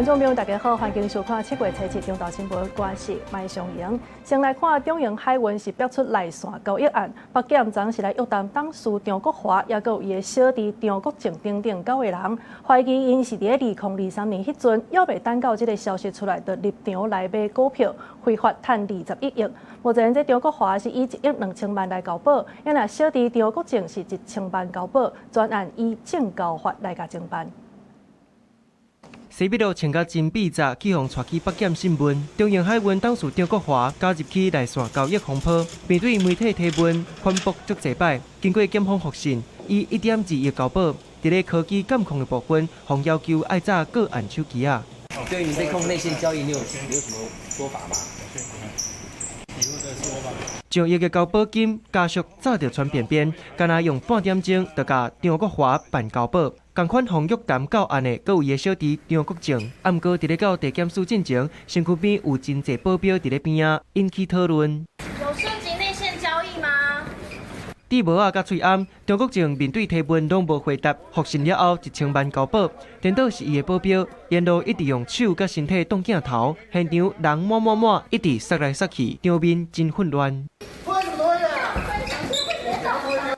眾朋友，大家好，歡迎收看7月初7中晝新聞，我是麥尚瑩。先來看長榮海運是爆出內線交易案，北檢昨是來約談董事張國華，抑閣有伊的小弟張國政等等九個人，懷疑𪜶是佇咧2023年彼陣，猶未等到這个消息出來，就入場來買股票，非法趁21億。目前這張國華是以1億2千萬來交保，抑若小弟張國政是1000萬交保，全案依證交法來共偵辦。西米露穿甲真秘雜，去予帶去北檢審問。長榮海運董事張國華加入去內線交易風波，面對媒體提問，反駁足濟擺。經過檢方複訊，以1.2億交保。佇咧科技監控的部分，予要求愛紮個案手機仔。對於你被控內線交易，你有什麼說法嗎？上億的交保金，家屬早就傳便便，干焦用半點鐘就共張國華辦交保。仝款予約談到案的，閣有伊的小弟張國政。啊，毋過佇咧到地檢署進前，身軀邊有真濟保鏢佇咧邊仔，引起討論。有涉及內線交易嗎？戴帽仔佮喙罨，張國政面對提問攏無回答。複訊了後，1000萬交保，顛倒是伊的保鏢，沿路一直用手佮身體擋鏡頭，現場人滿滿滿，一直捒來捒去，場面真混亂。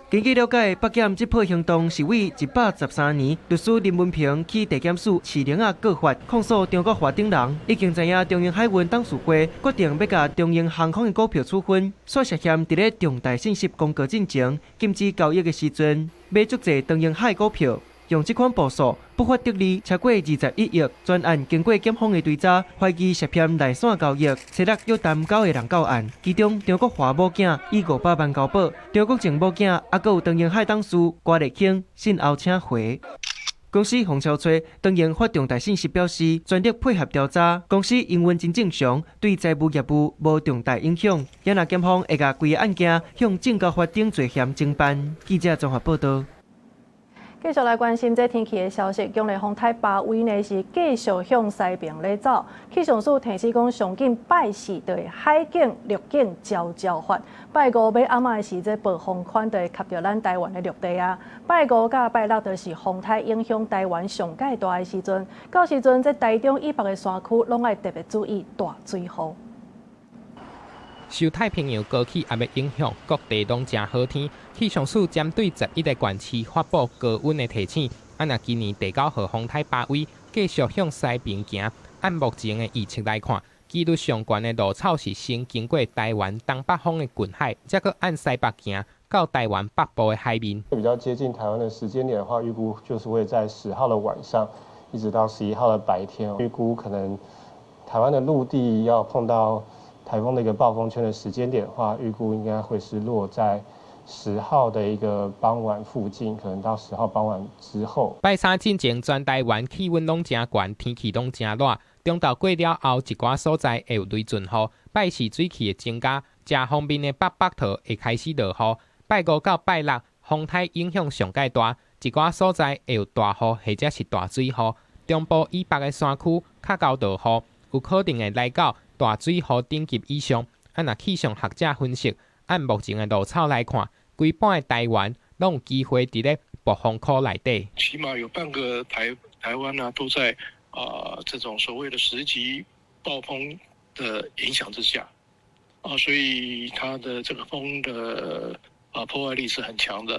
根據了解，北檢這波行動是為113年律師林文平去地檢署飼奶仔告發控訴張國華等人，已經知影長榮海運董事會決定欲共長榮航空的股票處分，煞涉嫌佇咧重大信息公告進前禁止交易的時陣買足濟長榮海股票，用這款步數不法得利超過21億。全案經過檢方的追查，懷疑涉嫌內線交易，初六約談九個人到案，其中張國華某囝以500萬交保，張國政某囝，抑閣有長榮海董事郭麗卿信後請回。公司洪超吹長榮發重大信息表示，全力配合調查，公司營運真正常，對財務業務無重大影響。也若檢方會共規个案件向證交法等罪嫌偵辦。記者綜合報道。繼續來關心這天氣的消息，強烈風颱巴威呢是繼續向西爿咧走。氣象署提醒講，上緊拜四就會海警、陸警齊齊發。拜五尾暗仔的時，這暴風圈就會吸著咱台灣的陸地啊。拜五佮拜六就是風颱影響台灣上蓋大的時陣。到時陣，這台中以北的山區攏愛特別注意大水雨。受太平洋高氣壓的影響，各地攏誠好天。氣象署針對11個縣市發布高溫的提醒。啊，若今年第九號風颱巴威繼續向西爿行，按目前的預測來看，幾率上懸的路草是先經過台灣東北方的近海，才閣按西北行到台灣北部的海面。比較接近台灣的時間點的話，預估就是會在10號的晚上，一直到11號的白天。預估可能台灣的陸地要碰到颱風的一個暴風圈的時間點的話，預估應該會是落在十號的一個傍晚附近，可能到十號傍晚之後。拜三進前，全台灣氣溫攏誠懸，天氣攏誠熱。中晝過了後，一寡所在會有雷陣雨。拜四水氣會增加，誠方面的北北桃會開始落雨。拜五到拜六，風颱影響上蓋大，一寡所在會有大雨或者是大水雨。中部以北的山區較𠢕落雨，有可能會來到大水雨等級以上。啊，若氣象學者分析，按目前的路草來看，規半的台灣攏有機會佇咧暴風區內底。起碼有半個台灣啊，都在這種所謂的10級暴風的影響之下，啊，所以它的這個風的破壞力是很強的。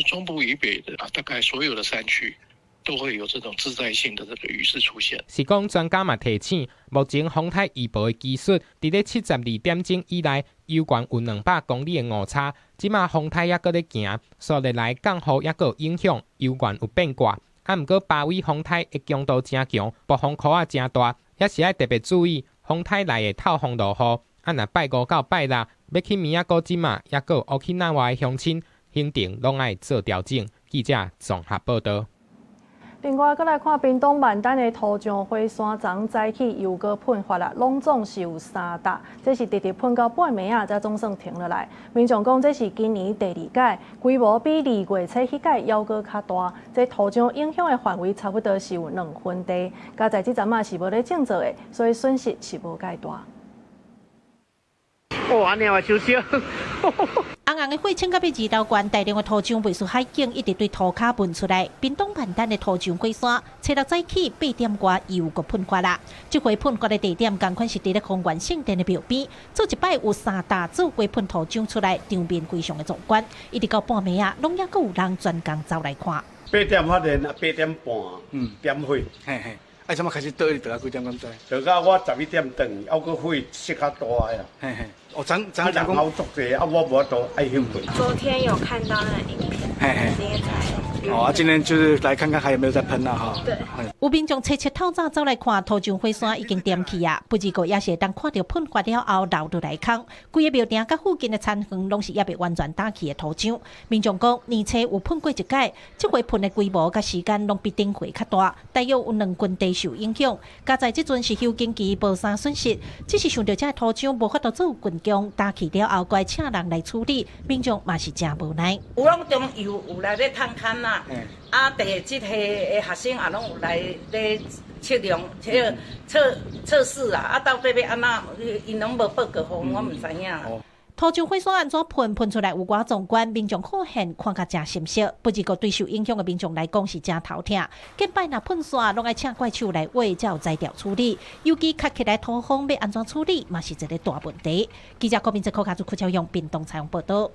中部以北的啊，大概所有的山區都會有這種致災性的這個雨勢出現。是講專家嘛提醒，目前風颱預報的技術，佇咧72點鐘以內，猶原有200公里的誤差。這馬風颱猶閣咧行，紲落來降雨猶閣有影響，猶原有變卦。啊，毋過巴威風颱的強度誠強，暴風圈也誠大，也是愛特別注意風颱來會透風落雨。啊，若拜五到拜六欲去宮古島，猶閣有沖繩的鄉親，行程攏愛做調整。記者綜合報道。另外，閣來看屏東萬丹的塗樟火山昨早起又閣噴發啦，攏總是有三搭，這是直直噴到半暝仔才總算停落來。民眾講這是今年第二擺，規模比2月初彼擺猶閣較大。這塗樟影響的範圍差不多是有2分地，佳哉這陣仔是無咧種作的，所以損失是無蓋大。哦，按呢嘛傷燒。紅紅的火衝到欲二樓懸，大量的土漿袂輸海景一直對塗跤噴出來。屏東萬丹的土漿火山，初六早起8點外又閣噴發啦。這回噴發的地點仝款是佇咧豐原聖殿的廟邊，做一擺有三大做伙噴土漿出來，場面非常的壯觀。一直到半暝啊，攏猶閣有人專工走來看。 8點發電啊，8點半點火。嘿嘿。啊，怎麼開始倒？倒到幾點敢知？倒到我11點轉，猶閣火燒較大啊。嘿嘿。哦，昨昨人好足濟，啊，我無法度愛休睏。昨天有看到那個影片，嘿嘿。今天才。哦，啊，今天就是來看看還有沒有在噴啦，哈。對。有民眾初七透早走來看，土漿火山已經點起啊，不過也是會當看著噴發了後流落來空，規个廟埕佮附近的田園攏是猶未完全打去的土漿。民眾講，年初有噴過一擺，這回噴的規模佮時間攏比頂回較大，大約有兩分地受影響。佳哉這陣是休耕期，無啥損失，只是想著這土漿無法度做竣工，打去了後，閣愛請人來處理，民眾嘛是誠無奈。有攏中油有來咧探勘啦，啊，地質系的學生也攏有來咧測量、測測測試啊，啊，到底欲按怎，𪜶攏無報告予我，毋知影。土漿火山按怎噴噴出來有偌壯觀，民眾好現看甲誠心適，不過對受影響的民眾來講是誠頭疼。近擺若噴煞，攏愛請怪手來挖，才有才調處理。尤其卡起來土風欲按怎處理，嘛是一个大問題。記者郭明哲、柯卡祖、柯超勇，屏東採訪報導。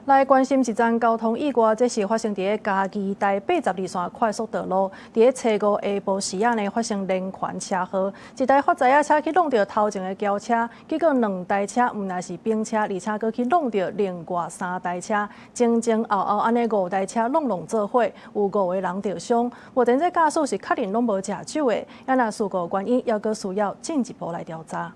來關心一樁交通意外，這是發生佇咧嘉義台82線快速道路，佇咧初五下晡時仔呢發生連環車禍，一台發財仔車去挵著頭前的轎車，結果兩台車毋但是反車，而且閣去挵著另外三台車，前前後後按呢五台車攏攏做伙，有五個人著傷。目前這駕駛是確認攏無食酒的，啊若事故原因猶閣需要進一步來調查。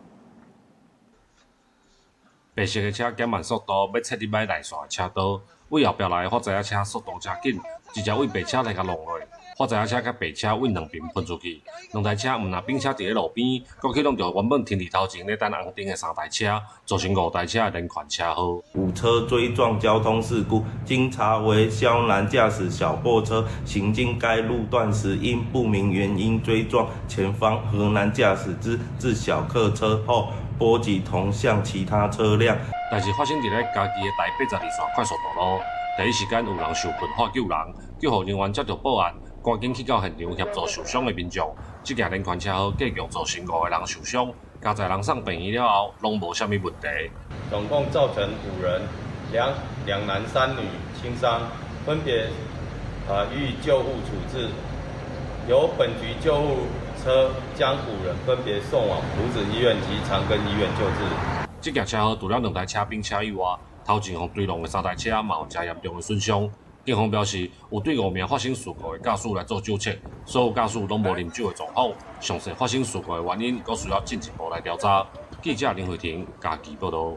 白色的車減慢速度，欲切入來內線的車道，對後壁來的發財仔車速度誠緊，直接對白車來共挵落。發財仔車佮白車對兩邊噴出去，兩台車毋但反車佇咧路邊，閣去挵著原本停佇頭前咧等紅燈的三台車，造成五台車的連環車禍。五車追撞交通事故，經查為蕭男駕駛小貨車行經該路段時，因不明原因追撞前方何男駕駛之自小客車後，波及同向其他車輛。代誌發生佇咧嘉義的台82線快速道路，第一時間有人受困喊救人，救護人員接著報案，趕緊去到現場協助受傷的民眾。這件連環車禍計共造成五個人受傷，加載人送病院了後，攏無啥物問題。總共造成五人，兩男三女輕傷，分別予以救護處置，由本局救護車將五人分別送往朴子醫院及長庚醫院救治。這件車禍除了兩台車反車以外，頭前予追挵的三台車嘛有誠嚴重的損傷。警方表示，有對五名發生事故的駕駛來做酒測，所有駕駛攏無啉酒的狀況。詳細發生事故的原因，閣需要進一步來調查。記者林慧婷嘉義報導。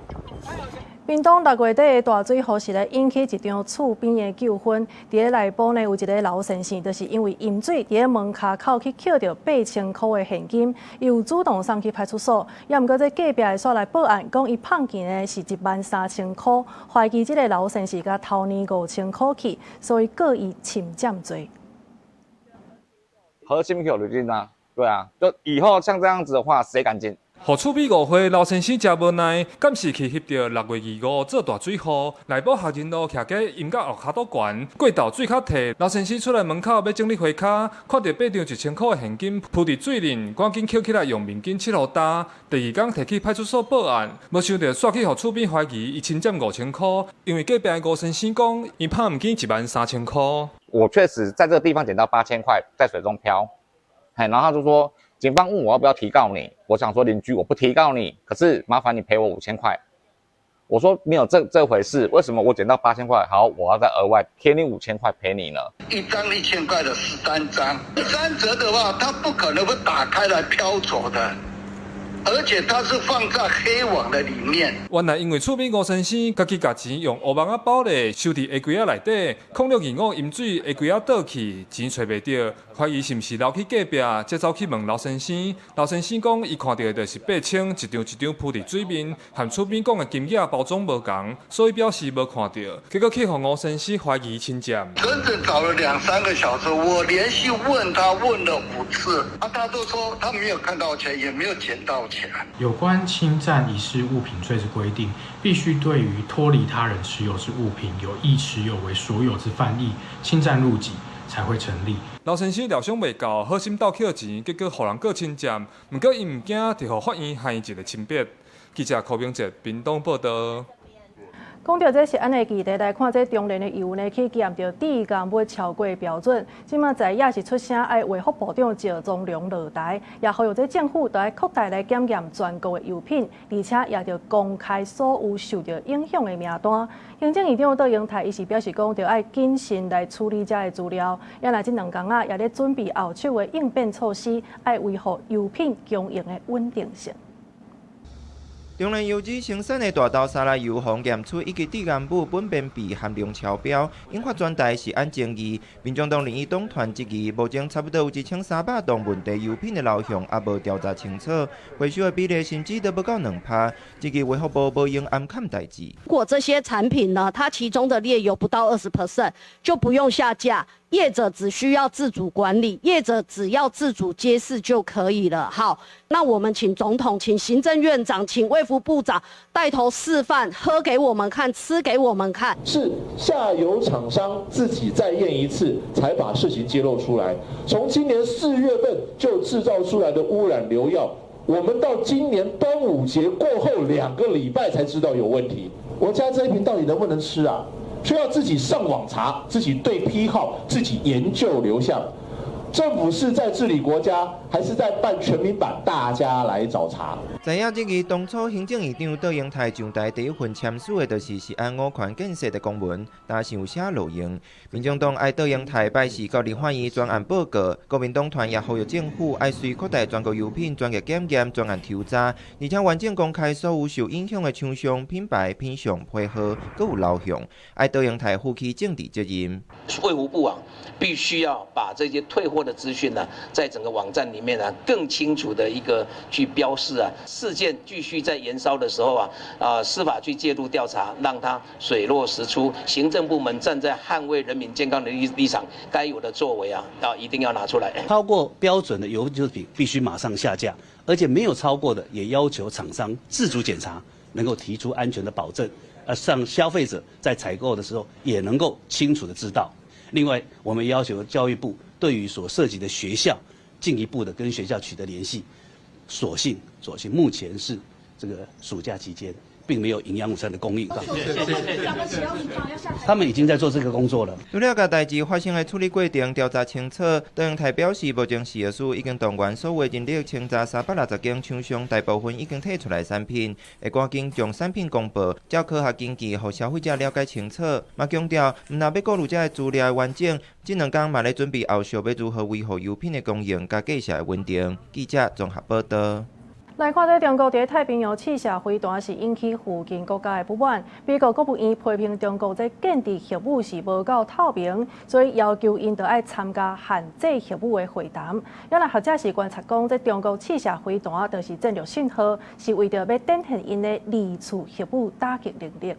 屏東六月底的大水雨是咧引起一場厝邊的糾紛。佇咧內埔呢，有一个老先生，就是因為飲水佇咧門跤口去抾著8000箍的現金，伊有主動送去派出所。也毋過這隔壁的煞來報案，講伊碰見的是1萬3000箍，懷疑這个老先生共偷捏5000箍去，所以告伊侵佔罪。核心有律啊，對啊，就以後像這樣子的話，誰敢進？予厝邊誤會，老先生誠無奈，敢是去翕著6月25做大水雨，內埔學仁路徛家淹甲後跤肚懸，過頭水較退，老先生出來門口欲整理花跤，看著八張1000箍的現金鋪佇水裡，趕緊抾起來用面巾拭予焦。第二工提去派出所報案，無想著煞去予厝邊懷疑伊侵佔5000箍，因為隔壁的吳先生講，伊拍毋見1萬3000箍。我確實在這個地方撿到8000塊在水中飄，嘿，然後他就說。警方問我要不要提告你，我想說鄰居我不提告你，可是麻煩你賠我5000塊。我說沒有這回事，為什麼我撿到八千塊，好，我要再額外貼你五千塊賠你呢？一張1000塊的13張，三折的話，它不可能會打開來飄走的。而且它是放在黑網的裡面。原來因為厝邊吳先生家己共錢用烏網仔包咧，收佇鞋櫃仔內底，06/25淹水，鞋櫃仔倒去，錢揣袂著，懷疑是毋是流去隔壁，才走去問老先生。老先生講，伊看著的就是8000一張一張鋪佇水面，和厝邊講的金額包裝無仝，所以表示無看著。結果去予吳先生懷疑侵佔。整整找了兩三個小時，我連續問他問了五次，啊，他都說他沒有看到錢，也沒有撿到錢。起來。有關侵佔遺失物品罪之規定，必須對於脫離他人持有之物品有意持有為所有之犯意，侵佔入己，才會成立。老先生料想袂到，好心鬥抾錢，結果予人告侵佔。毋過伊毋驚，就予法院還伊一个清白。記者柯明哲屏東報道。講著這食安的議題來看，這中煉的油呢，去檢著致癌物超過標準。這馬在野是出聲愛衛福部長趙宗龍落台，也呼籲這政府著愛擴大來檢驗全國的油品，而且也著公開所有受著影響的名單。行政院長卓榮泰伊是表示講，著愛謹慎來處理這个資料。也若這兩工仔，也咧準備後手的應變措施，愛維護油品供應的穩定性。中煉油脂生產的大豆沙拉油，予驗出一級致癌物苯便鈽含量超標，引發全台食安爭議。民眾黨林義黨團質疑，目前差不多有1300棟問題油品的流向，猶無調查清楚，回收的比例甚至都無夠2%，質疑衛福部無閒掩崁代誌。如果這些產品呢，它其中的煉油不到20%，就不用下架。業者只需要自主管理，業者只要自主揭示就可以了。好，那我們請總統、請行政院長、請衛福部長帶頭示範，喝給我們看，吃給我們看。是下游廠商自己再驗一次，才把事情揭露出來。從今年4月份就製造出來的污染流藥，我們到今年端午節過後2個禮拜才知道有問題。我家這一瓶到底能不能吃啊？需要自己上網查，自己對批號，自己研究流向。政府是在治理國家，還是在辦全民版？大家來找茬。在野質疑當初行政院長卓榮泰上台第一份簽署的，就是食安五權建設的公文，但是有寫漏用。民眾黨愛卓榮泰拜四到立法院專案報告，國民黨團也呼籲政府愛隨擴大全國油品專業檢驗專案抽查，而且完整公開所有受影響的廠商、品牌、品相、批號，閣有流向，愛卓榮泰負起政治責任。衛福部啊，必須要把這些退貨的資訊呢，在整個網站裡面呢，更清楚的一個去標示啊。事件繼續在延燒的時候啊，司法去介入調查，讓它水落石出。行政部門站在捍衛人民健康的立場，該有的作為啊，一定要拿出來。超過標準的油製品必須馬上下架，而且沒有超過的，也要求廠商自主檢查，能夠提出安全的保證，讓消費者在採購的時候也能夠清楚的知道。另外，我們要求教育部對於所涉及的學校，進一步的跟學校取得聯繫。所幸，所幸目前是這個暑假期間，並沒有營養午餐的供應。他們已經在做這個工作了。除了共代誌發生的處理過程調查清楚，卓榮泰表示，目前食藥署已經動員所有人力清查360間廠商，大部分已經退出來產品，會趕緊將產品公布，照科學根據，予消費者了解清楚。嘛強調，毋但欲顧慮這个資料的完整，這兩工嘛咧準備後續欲如何維護油品的供應佮價格的穩定。記者綜合報道。來看這中國佇太平洋試射飛彈，是引起附近國家的不滿。美國國務院批評中國這建置核武是無夠透明，所以要求𪜶著愛參加限制核武的會談。也若學者是觀察講，這中國試射飛彈就是戰略信號，是為著欲展現𪜶的二次核武打擊能力。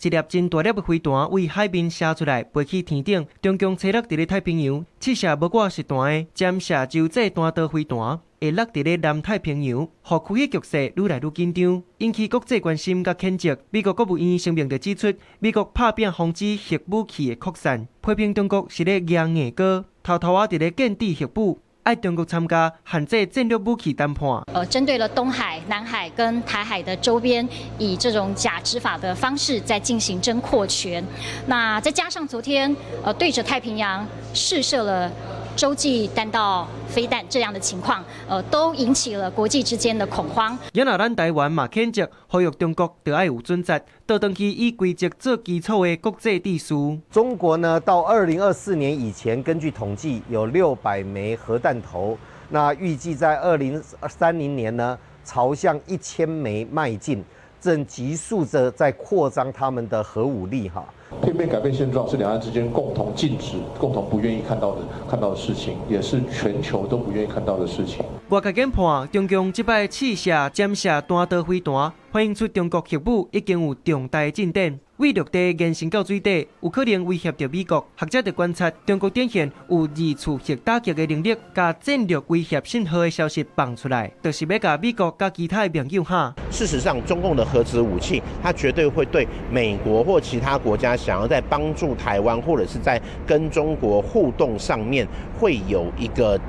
一粒真大粒的飛彈對海面射出來，飛去天頂。中共初六佇咧太平洋試射無掛實彈的潛射洲際彈道飛彈，會落佇咧南太平洋，予區域局勢愈來愈緊張，引起國際關心佮譴責。美國國務院聲明就指出，美國拍拚防止核武器的擴散，批評中國是咧夯硬膏，偷偷仔佇咧建置核武。愛中國參加限制戰略武器談判。針對了東海、南海跟台海的周邊，以這種假執法的方式在進行增擴權。那再加上昨天，對着太平洋試射了洲際彈道飛彈這樣的情況，都引起了國際之間的恐慌。也若咱台灣嘛譴責，呼籲中國著愛有準則，倒轉去以規則做基礎的國際秩序。中國呢，到2024年以前，根據統計有600枚核彈頭，那預計在2030年呢，朝向1000枚邁進，正急速的在擴張他們的核武力哈。片面改變現狀是兩岸之間共同禁止、共同不願意看到的事情，也是全球都不願意看到的事情。外界研判，中共這擺試射潛射彈道飛彈，反映出中國核武已經有重大進展。為陸地延伸到水底，有可能威脅著美國。學者就觀察中國展現有二次核打擊的能力，共戰略威脅信號的消息放出來，就是欲共美國佮其他的盟友喊。事實上，中共的核子武器，它絕對會對美國或其他國家想要在幫助台灣，或者是在跟中國互動上面，會有一個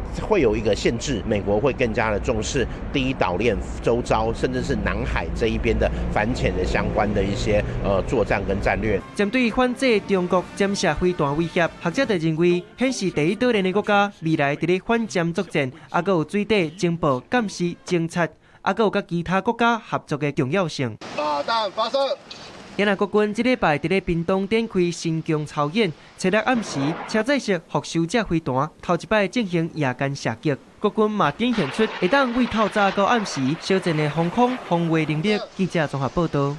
限制。美國會更加的重視第一島鏈周遭，甚至是南海這一邊的反潛的相關的一些作戰跟戰略。針對反制中國潛射飛彈威脅，學者就認為顯示第一島鏈的國家未來佇咧反潛作戰，猶閣有水底情報監視偵察，猶閣有佮其他國家合作的重要性。導彈發射。也若國軍這禮拜佇咧屏東展開神弓操演，初六暗時車載式復仇者飛彈頭一擺進行夜間射擊，國軍嘛展現出會當為透早到暗時小戰的防空防衛能力。記者綜合報導。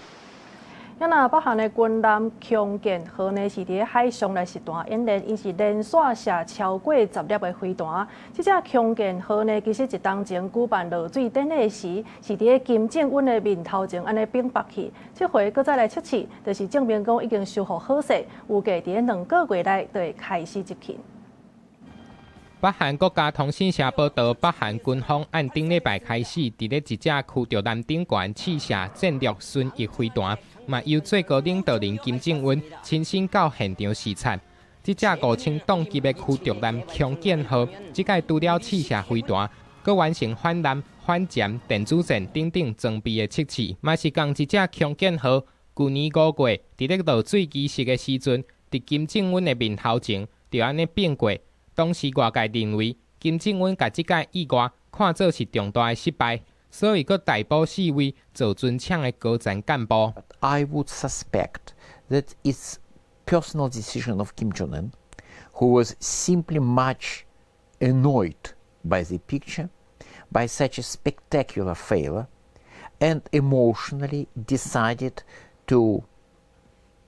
啊若北韓的軍艦強建號呢，是佇海上來實彈演練，伊是連續射超過10粒的飛彈。這隻強建號呢，其實一冬前舉辦落水典禮時，是佇咧金正恩的面頭前按呢反駁去。這回閣再來測試，就是證明講已經修復好勢，預計佇咧2個月內就會開始執勤。北韓國家通訊社報導，北韓軍方按頂禮拜開始，佇咧一隻驅逐艦頂懸試射戰略巡弋飛彈，嘛由最高領導人金正恩親身到現場視察。這隻5000噸級的驅逐艦強建號，這擺除了試射飛彈，閣完成反艦、反潛、電子戰等等裝備的測試，嘛是仝一隻強建號。舊年5月，佇咧落水儀式的時陣，佇金正恩的面頭前，就按呢變過。當時外界認為金正恩共這擺意外看做是重大的失敗，所以閣逮捕四位造船廠的高層幹部。 I would suspect that it's personal decision of Kim Jong Un, who was simply much annoyed by the picture, by such a spectacular failure, and emotionally decided to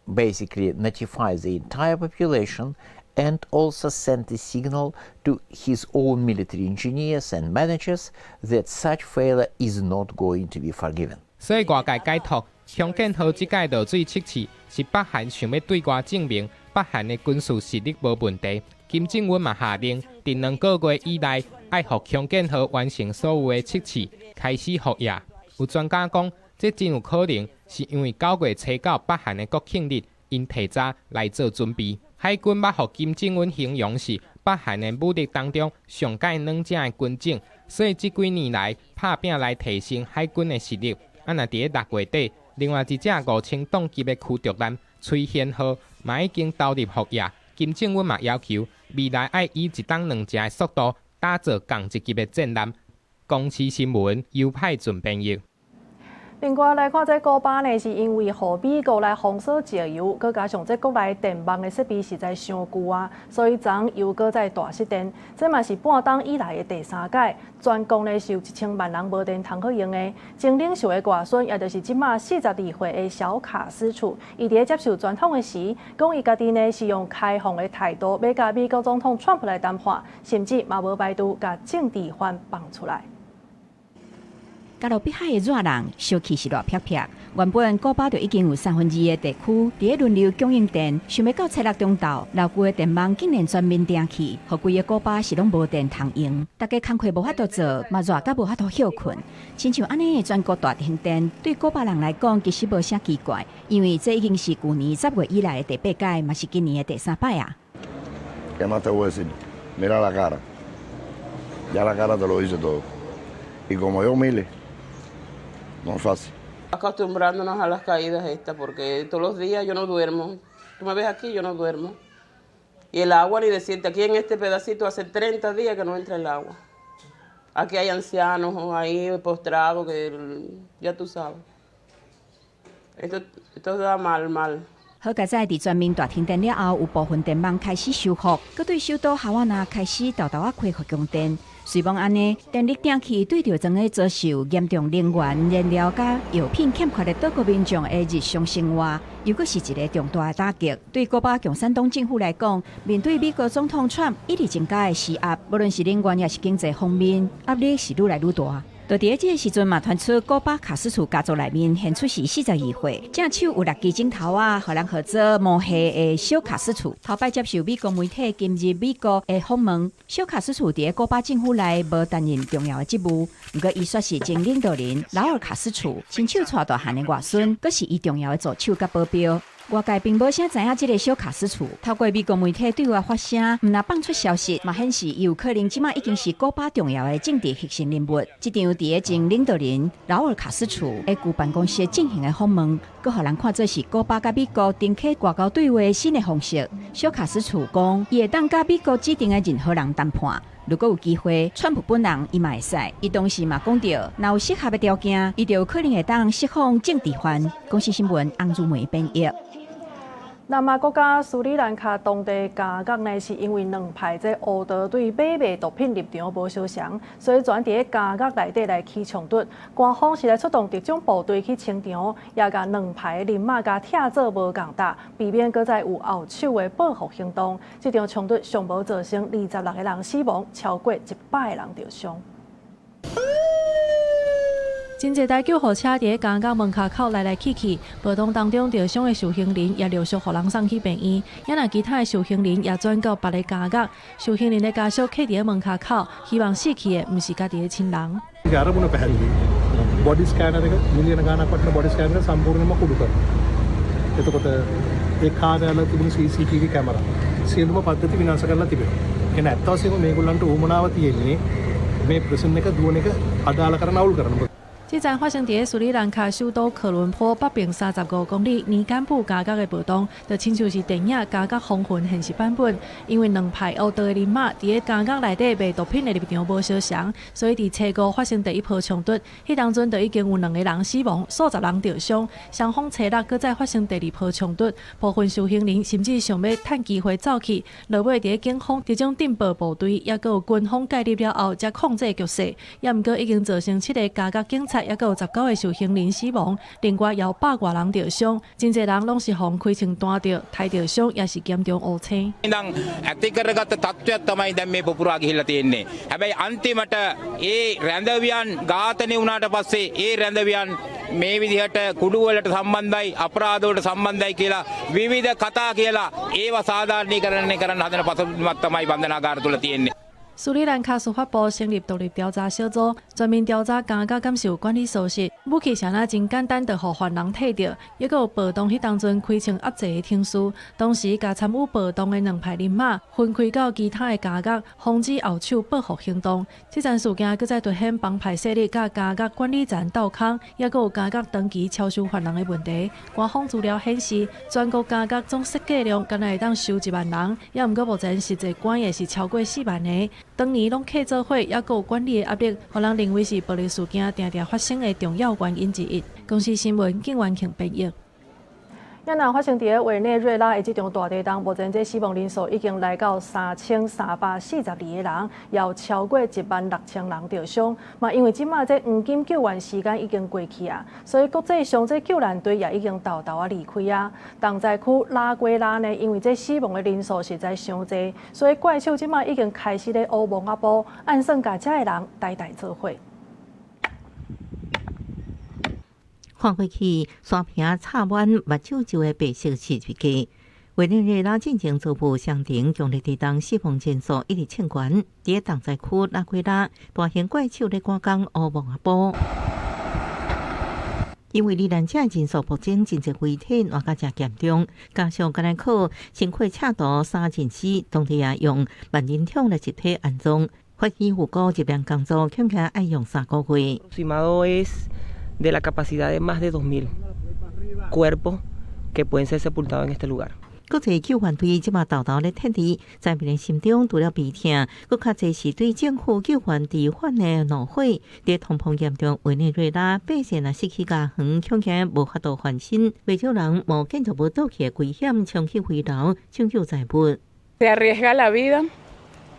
basically notify the entire population and also send a signal to his own military engineers and managers that such failure is not going to be forgiven. 所以外界解讀，強建號這擺落水測試是北韓想欲對外證明北韓的軍事實力無問題。金正恩嘛下令，佇2個月以內愛予強建號完成所有的測試，開始服役。有專家講，這真有可能是因為9月初9北韓的國慶日，𪜶提早來做準備。海軍捌予金正恩形容是北韓的武力當中上蓋軟正的軍種，所以這幾年來拍拚來提升海軍的實力。啊，若佇咧6月底，另外一隻5000噸級的驅逐艦崔賢號嘛已經投入服役。金正恩嘛要求未來愛以一冬兩隻的速度打造仝一級的戰艦。公視新聞尤派準編譯。另外來看，這古巴呢，是因為予美國來封鎖石油，閣加上這國內電網的設備實在傷舊啊，所以昨又閣再大失電。這嘛是半冬以來的第三擺，全國呢是有1000萬人無電通好用的。前領袖的外孫，也就是這馬42歲的小卡斯楚，伊佇咧接受專訪的時，講伊家己呢是用開放的態度，欲佮美國總統川普來談判，甚至嘛無排除共政治犯放出來。加勒比海的熱浪，燒氣是熱煸煸。原本古巴就已經有2/3的地區佇咧輪流供應電，想欲到初六中晝，老舊的電網竟然全面斷去，予規个古巴是攏無電通用。大家工課無法度做，嘛熱甲無法度歇睏。親像按呢的全國大停電，對古巴人來講其實無啥奇怪，因為這已經是舊年10月以來的第八擺，嘛是今年的第三擺啊。 ¿Qué más te voy a decir? Mira la cara. Ya la cara te lo dice todo. Y como yo miles, no es fácil. Acostumbrándonos a las caídas estas, porque todos los días yo no duermo. Tú me ves aquí, yo no duermo. Y el agua, ni decirte, aquí en este pedacito hace 30 días que no entra el agua. Aquí hay ancianos ahí postrados que ya tú sabes. Esto da mal, mal. 好佳哉佇全面大停電了後，有部分電網開始修復，閣對首都哈瓦那開始沓沓仔恢復供電。雖罔按呢，電力斷去對著正咧遭受嚴重能源、燃料佮藥品欠缺的島國民眾的日常生活，又閣是一个重大的打擊。對古巴共產黨政府來講，面對美國總統川普一直增加的施壓，無論是能源抑是經濟方面，壓力是愈來愈大。就佇這个時陣嘛，傳出古巴卡斯楚家族內面現出是42歲，正手有六支指頭仔，予人號做魔黑的小卡斯楚。頭擺接受美國媒體今日美國的訪問，小卡斯楚佇咧古巴政府內無擔任重要的職務，毋過伊煞是前領導人勞爾卡斯楚親手帶大漢的外孫，閣是伊重要的助手佮保鏢。外界並無啥知影這个小卡斯楚，透過美國媒體對外發聲，毋但放出消息，嘛顯示伊有可能這馬已經是古巴重要的政治核心人物。這場佇咧前領導人勞爾卡斯楚的舊辦公室進行的訪問，閣予人看做是古巴佮美國重啟外交對話新的方式。小卡斯楚講，伊會當佮美國指定的任何人談判。如果有機會，川普本人伊嘛會使。伊當時嘛講著，若有適合的條件，伊就有可能會當釋放政治犯。公視新聞翁如梅編譯。南亞國家斯里蘭卡當地監獄呢，是因為兩派這烏道對買賣毒品立場無相仝，所以轉佇咧監獄內底來起衝突。官方是來出動特種部隊去清場，也共兩派人馬共拆做無仝搭，避免閣再有後手的報復行動。這場衝突上無造成26個人死亡，超過100個人著傷。真濟台救護車佇咧監獄門口來來去去，暴動當中著傷的受刑人也陸續予人送去病院。也若其他的受刑人也轉到別个監獄。受刑人的家屬徛佇咧門口，希望死去的毋是家己的親人。 අරමුණ පැහැදිලි. Body scanner එක මිලියන ගාණක් වටින body scanner එක සම්පූර්ණයෙන්ම කුඩු කරනවා. එතකොට ඒ කාර්යාලය තිබුණු CCTV camera සියලුම පද්ධති විනාශ කරලා තිබෙනවා. ඒ කියන්නේ ඇත්ත වශයෙන්ම මේගොල්ලන්ට උවමනාව තියෙන්නේ මේ ප්‍රිසන් එක දුවන එක අදාළ කරන අවුල් කරන. 這場發生佇咧斯里蘭卡首都科倫坡北邊35公里尼甘布監獄的暴動，就親像是電影《監獄風雲》現實版本。因為兩派烏道的人馬佇咧監獄內底賣毒品的立場無相仝，所以佇初五發生第一波衝突。彼當陣就已經有兩个人死亡，數十人著傷。雙方初六閣再發生第二波衝突，部分受刑人甚至想欲趁機會走去，落尾佇咧警方特種偵報部隊，抑閣有軍方介入了後，才控制局勢。抑毋過已經造成七个監獄警察，抑閣有19個受刑人死亡，另外有百外人著傷，真濟人攏是予開槍彈著、刣著傷，抑是嚴重烏青。 ඉඳන් ඇති කරගත්ත තත්ත්වයක් තමයි දැන් මේ පුපුරා ගිහිල්ලා තියෙන්නේ. හැබැයි අන්තිමට ඒ රැඳවියන් ඝාතනය වුණාට පස්සේ ඒ රැඳවියන් මේ විදිහට කුඩු වලට සම්බන්ධයි, අපරාධ වලට සම්බන්ධයි කියලා විවිධ කතා කියලා ඒවා සාධාරණීකරණය කරන්න හදන පසුබිමක් තමයි බන්ධනාගාර තුල තියෙන්නේ. 斯里蘭卡司法部成立獨立調查小組，全面調查監獄敢是有管理疏失，武器啥若真簡單就予犯人提著，抑閣有暴動彼當陣開槍壓制的程序，同時共參與暴動的兩派人馬分開到其他的監獄，防止後手報復行動。這場事件閣再凸顯幫派勢力佮監獄管理層鬥空，抑閣有監獄長期超收犯人的問題。官方資料顯示，全國監獄總設計量敢若會當收1萬人，抑毋過目前實際關的是超過4萬个。長年攏客做伙，抑閣有管理的壓力，予人認為是暴力事件定定發生的重要原因之一。公視新聞景元慶編譯。也若發生佇咧委內瑞拉的這場大地震，目前這死亡人數已經來到3342個人，有超過1萬6千人著傷。嘛，因為這馬這黃金救援時間已經過去啊，所以國際上這救難隊也已經沓沓仔離開啊。重災區拉圭拉呢，因為這死亡的人數實在傷濟，所以怪手這馬已經開始咧烏摸仔步，按算共遮的人代代做伙。看過去，山坪插滿目睭皺的白色漆皮。委內瑞拉進前遭遇雙重強烈地震，死亡人數一直衝懸。佇咧重災區拉圭拉，大型怪手咧趕工烏摸仔步。因為罹難者人數暴增，真濟遺體爛甲誠嚴重，加上敢若靠身軀赤道三人死，當地也用萬人桶來集體安葬。法醫預估這邊工作恐驚愛用3個月。 De la capacidad de más de 2.000 cuerpos que pueden ser sepultados en este lugar。國際救援隊這馬沓沓咧撤離，在民人心中除了悲痛，閣較濟是對政府救援遲緩的怒火。佇通膨嚴重委內瑞拉，百姓若失去家園，恐驚無法度翻身，袂少人冒建築物倒去的危險，衝去危樓搶救財物。 Se arriesga la vida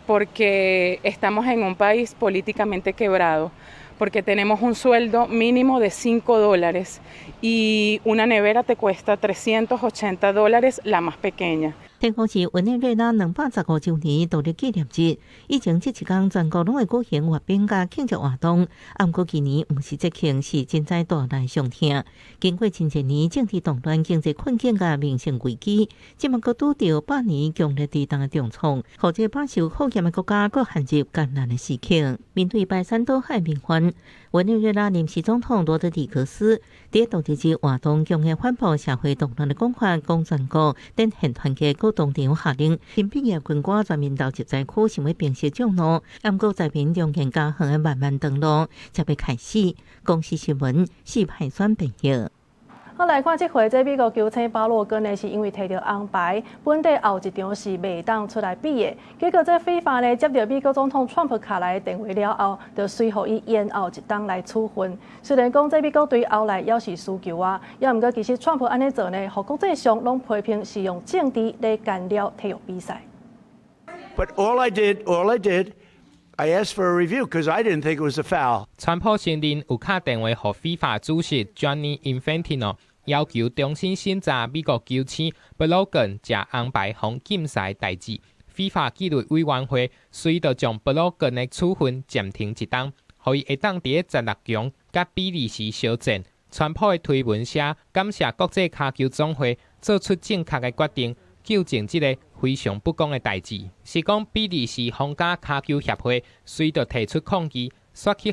porque estamos en un país políticamente quebrado, porque tenemos un sueldo mínimo de 5 dólares y una nevera te cuesta 380 dólares, la más pequeña. 天后是委內瑞拉215週年獨立紀念日，以前這一天全國攏會舉行閱兵佮慶祝活動。毋過今年毋是節慶，是震災帶來傷痛。經過真濟年政治動亂、經濟困境佮民生危機，這馬閣拄著百年強烈地動的重創，予這飽受考驗的國家閣陷入艱難的時刻。面對排山倒海民怨，委內瑞拉臨時總統羅德里格斯佇獨立日活動強硬反駁社會動亂的講法，講全國展現團結，閣當場下令新畢業軍官全面投入災區，想欲平息眾怒。毋過災民中間加遠的漫漫長路才欲開始。公視新聞四派選編譯。好，來看這回，這美國球星巴洛根呢，是因為提著紅牌，本底後一場是袂當出來比的。結果這 FIFA 呢接著美國總統川普敲來的電話了後，就隨予伊延後一冬來處分。雖然講這美國隊後來猶是輸球啊，也毋過其實川普按呢做呢，予國際上攏批評是用政治來干擾體育比賽。 But all I did, I asked for a review because I didn't think it was a foul. 川普承認有敲電話予 FIFA 主席 Gianni Infantino，要求重新審查美國球星布魯根食紅牌予禁賽代誌。FIFA 紀律委員會隨就將布魯根的處分暫停一冬，予伊會當佇16強佮比利時相戰。川普的推文寫感謝國際跤球總會做出正確的決定，糾正這个非常不公的代誌。是講比利時皇家跤球協會隨就提出抗議，煞去予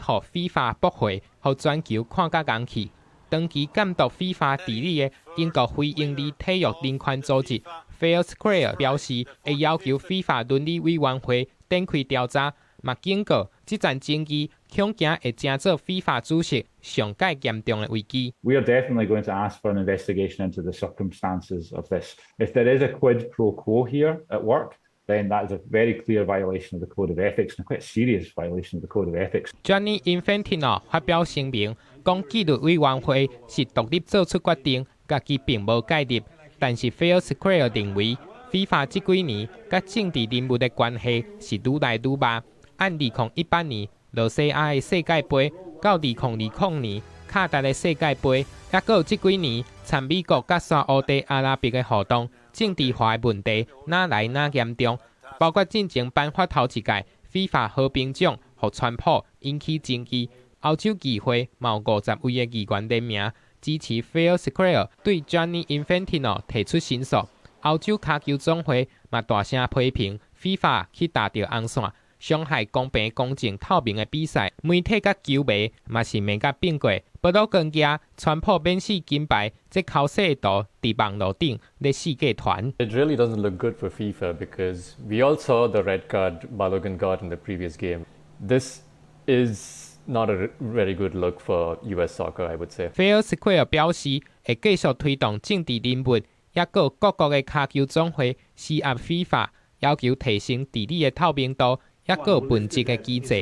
FIFA 駁回，予全球看甲戇去。長期監督 FIFA 治理的英國非營利體育人權組織 Fair Square 表示，會要求 FIFA 倫理委員會展開調查，嘛警告這場爭議恐驚會成做 FIFA 主席上蓋嚴重的危機。 We are definitely going to ask for an investigation into the circumstances of this. If there is a quid pro quo here at work, then that is a very clear violation of the code of ethics and a quite serious violation of the code of ethics. Gianni Infantino 發表聲明，講紀律委員會是獨立做出決定，家己並無介入。但是 Fair Square 認為，FIFA 這幾年佮政治人物的關係是愈來愈密。按2018年羅西亞的世界盃，到2020年卡達的世界盃，抑閣有這幾年參美國佮沙烏地阿拉伯的活動，政治化的問題愈來愈嚴重。包括進前頒發頭一屆 FIFA 和平獎，予川普引起爭議。歐洲議會嘛有50位的議員聯名支持 Fair Square 對 Gianni Infantino 提出申訴。歐洲跤球總會嘛大聲批評 FIFA 去踏著紅線，傷害公平、公正、透明的比賽。媒體佮球迷嘛是罵甲變過。布魯根舉川普免死金牌，這剾洗圖佇網路頂咧四界傳。 It really doesn't look good for FIFA because we all saw the red card Balogun got in the previous game. This is not a very good look for US soccer, I would say. Fair Square 表示會繼續推動政治人物，抑閣各國的跤球總會施壓 FIFA，要求提升治理的透明度，抑閣問責的機制。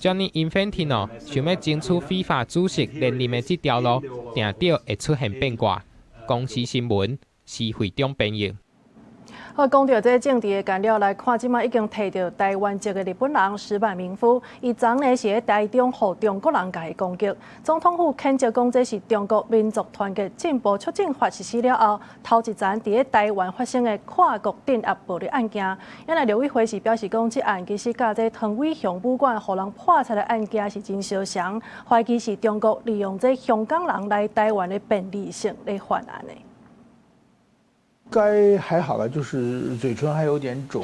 Gianni Infantino 想欲爭取 FIFA 主席連任的這條路，定著會出現變卦。公視新聞，施惠中編譯。好，講著這政治的干擾來看，這馬已經提著台灣籍的日本人矢板明夫，伊昨呢是佇台中予中國人共伊攻擊。總統府譴責講這是中國民族團結進步促進法實施了後，頭一層佇咧台灣發生的跨國鎮壓暴力案件。因為陸委會是表示講，這案其實佮這湯偉雄武館予人破賊的案件是真相像，懷疑是中國利用這香港人來台灣的便利性來犯案的。該還好啦，就是嘴唇還有點腫，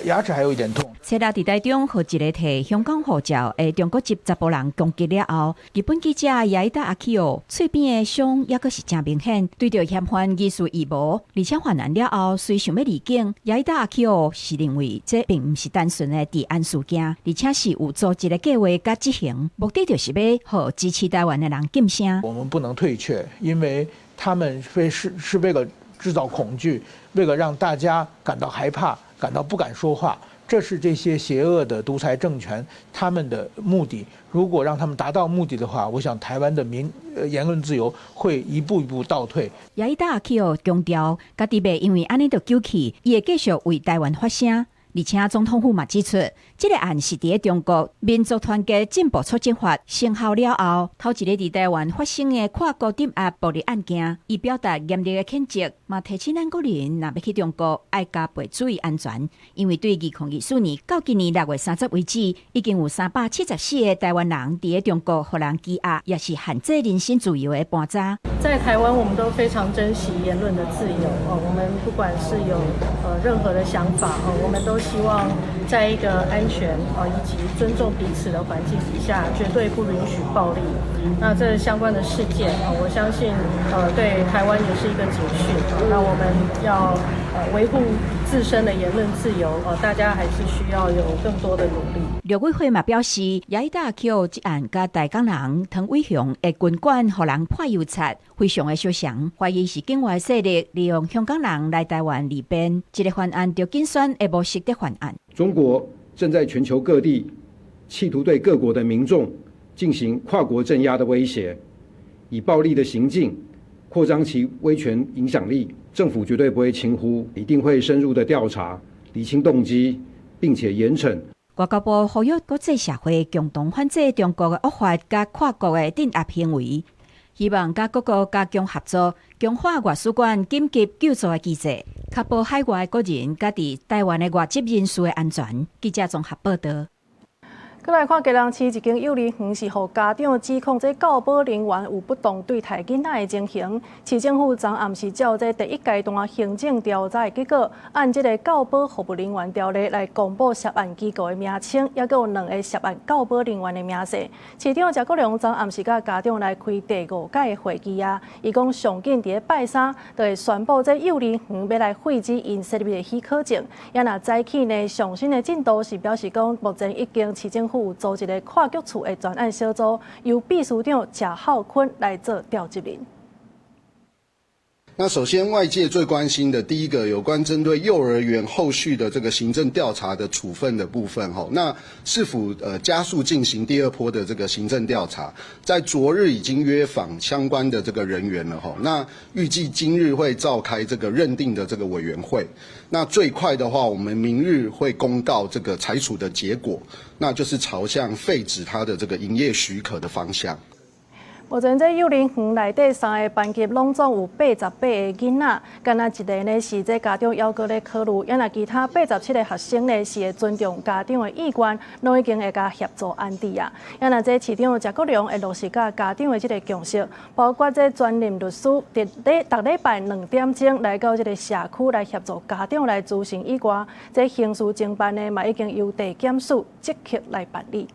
牙齒還有一點痛。昨日佇台中，予一个提香港護照的中國籍查埔人攻擊了後，日本記者矢板明夫喙邊的傷猶閣是誠明顯，對著嫌犯疑似預謀，而且犯案了後隨想欲離境，矢板明夫是認為這並毋是單純的治安事件，而且是有組織的計劃佮執行，目的就是欲予支持台灣的人噤聲。我們不能退卻，因為他們非是為了製造恐懼，為了讓大家感到害怕，感到不敢說話，這是這些邪惡的獨裁政權他們的目的。如果讓他們達到目的的話，我想台灣的言論自由會一步一步倒退。矢板明夫強調，家己袂因為按呢就糾氣，伊會繼續為台灣發聲。而且總統府嘛指出，這个案是佇中國民族團結進步促進法生效了後，頭一个佇台灣發生的跨國鎮壓暴力案件，伊表達嚴厲的譴責，嘛提醒咱國人若欲去中國，愛加倍注意安全，因為對2024年到今年6月30為止，已經有374個台灣人佇中國予人羈押，也是限制人身自由的盤查。在台灣，我們都非常珍惜言論的自由哦。我們不管是有任何的想法哦，我們都希望在一個安全啊以及尊重彼此的環境底下，絕對不允許暴力。那這相關的事件啊，我相信對台灣也是一個警訊。那我們要維護自身的言論自由，大家還是需要有更多的努力。陸委會嘛表示，耶拿大橋這案佮台港人湯偉雄的軍管予人潑油漆，非常的相像，懷疑是境外勢力利用香港人來台灣利變，這个犯案著緊選的模式佇犯案。中國正在全球各地企圖對各國的民眾進行跨國鎮壓的威脅，以暴力的行徑擴張其威權影響力。政府絕對不會輕忽，一定會深入的調查，釐清動機，並且嚴懲。外交部呼籲國際社會共同反制中國的惡法佮跨國的鎮壓行為，希望佮各國加強合作，強化外使館緊急救助的機制，確保海外國人佮佇台灣的外籍人士的安全。記者綜合報道。閣來看基隆市一間幼兒園是予家長指控這教保人員有不當對待囡仔的情形。市政府昨暗時照這第一階段行政調查的結果，按這个教保服務人員條例來公布涉案機構的名稱，抑閣有兩个涉案教保人員的明細。市長謝國樑昨暗時佮家長來開第五屆的會議啊，伊講上緊佇咧拜三，就會宣布這幼兒園欲來廢止𪜶設立的許可證。也若早起呢，上新的進度是表示講，目前已經市政府有組一个跨局處的專案小組，由秘書長謝浩坤來做召集人。那首先，外界最關心的第一個有關針對幼兒園後續的這個行政調查的處分的部分，吼，那是否加速進行第二波的這個行政調查？在昨日已經約訪相關的這個人員了，吼，那預計今日會召開這個認定的這個委員會。那最快的話，我們明日會公告這個裁處的結果，那就是朝向廢止他的這個營業許可的方向。目前這幼兒園內底三个班級攏總有88個囡仔，敢若一个呢是這家長猶閣咧考慮，也若其他87個學生呢是會尊重家長的意願，攏已經會共協助安置啊。也若這市長謝國樑會落實佮家長的這个共識，包括這專任律師，佇咧逐禮拜2點鐘來到這个社區來協助家長來諮詢以外，這刑事偵辦呢嘛已經由地檢署積極來辦理。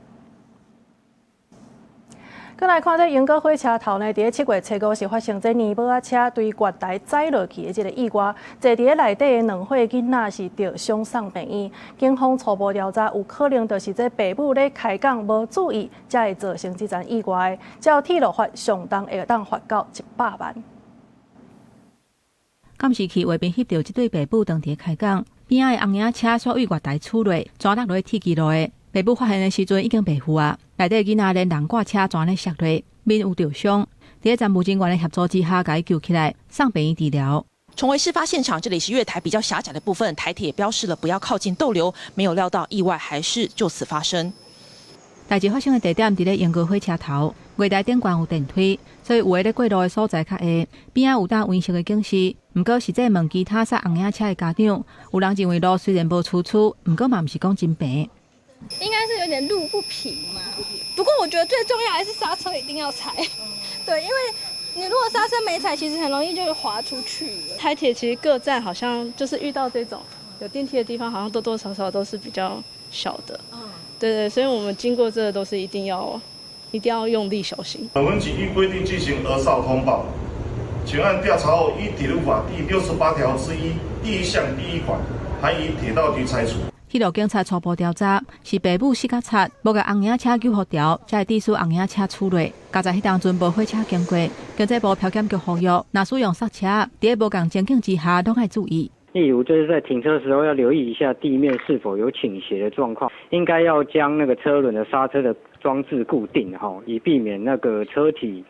閣來看這鶯歌火車頭呢，佇咧7月初5是發生這年母仔車對月台載落去的這个意外，坐佇咧內底的兩歲囡仔是著傷送病院。警方初步調查，有可能就是這爸母咧開講無注意，才會造成這樁意外的。照鐵路法上重會當罰到100萬。監視器畫面翕著這對爸母當佇咧開講，邊仔的紅影車煞對月台駛落，轉落落去鐵支路的。爸母發現的時陣已經袂赴啊，內底囡仔連人掛車全咧摔落，面有著傷。佇咧站務人員的協助之下，共伊救起來，送病院治療。重回事發現場，這裡是月台比較狹窄的部分，台鐵標示了不要靠近逗留，沒有料到意外還是就此發生。代誌發生的地點佇咧鶯歌火車頭，月台頂懸有電梯，所以有的咧過路的所在較下，邊仔有搭黃色的警示。毋過實際問其他駛紅影車的家長，有人認為路雖然無崎嶇，毋過嘛毋是講真平。應該是有點路不平嘛，不過我覺得最重要還是剎車一定要踩，對，因為你如果剎車沒踩，其實很容易就會滑出去。台鐵其實各站好像就是遇到這種有電梯的地方，好像多多少少都是比較小的。對對，所以我們經過這個都是一定要用力小心。本分局依規定進行兒少通報，全案調查後，依鐵路法第68條之1第一項第一款，函以鐵道局裁處。鐵路警察初步調查，是爸母死較賊，無共紅影車救護條，才會致使紅影車駛落。佳哉彼當陣無火車經過，經濟部漂檢局呼籲，若使用剎車，佇咧無仝情景之下，攏愛注意。例如，就是在停車時候要留意一下地面是否有傾斜的狀況，應該要將那個車輪的剎車的裝置固定，哈，以避免那個車體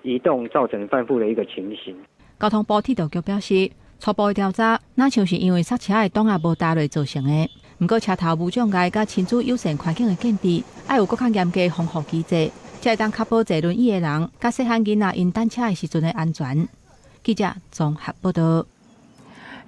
移動造成翻覆的一個情形。交通部鐵道局表示，初步調查，若像是因為剎車的擋仔無踏落造成的。毋過車頭無障礙佮親子友善環境的建置，愛有閣較嚴格的防護機制，才會當確保坐輪椅的人佮細漢囡仔𪜶等車的時陣的安全。記者綜合報道。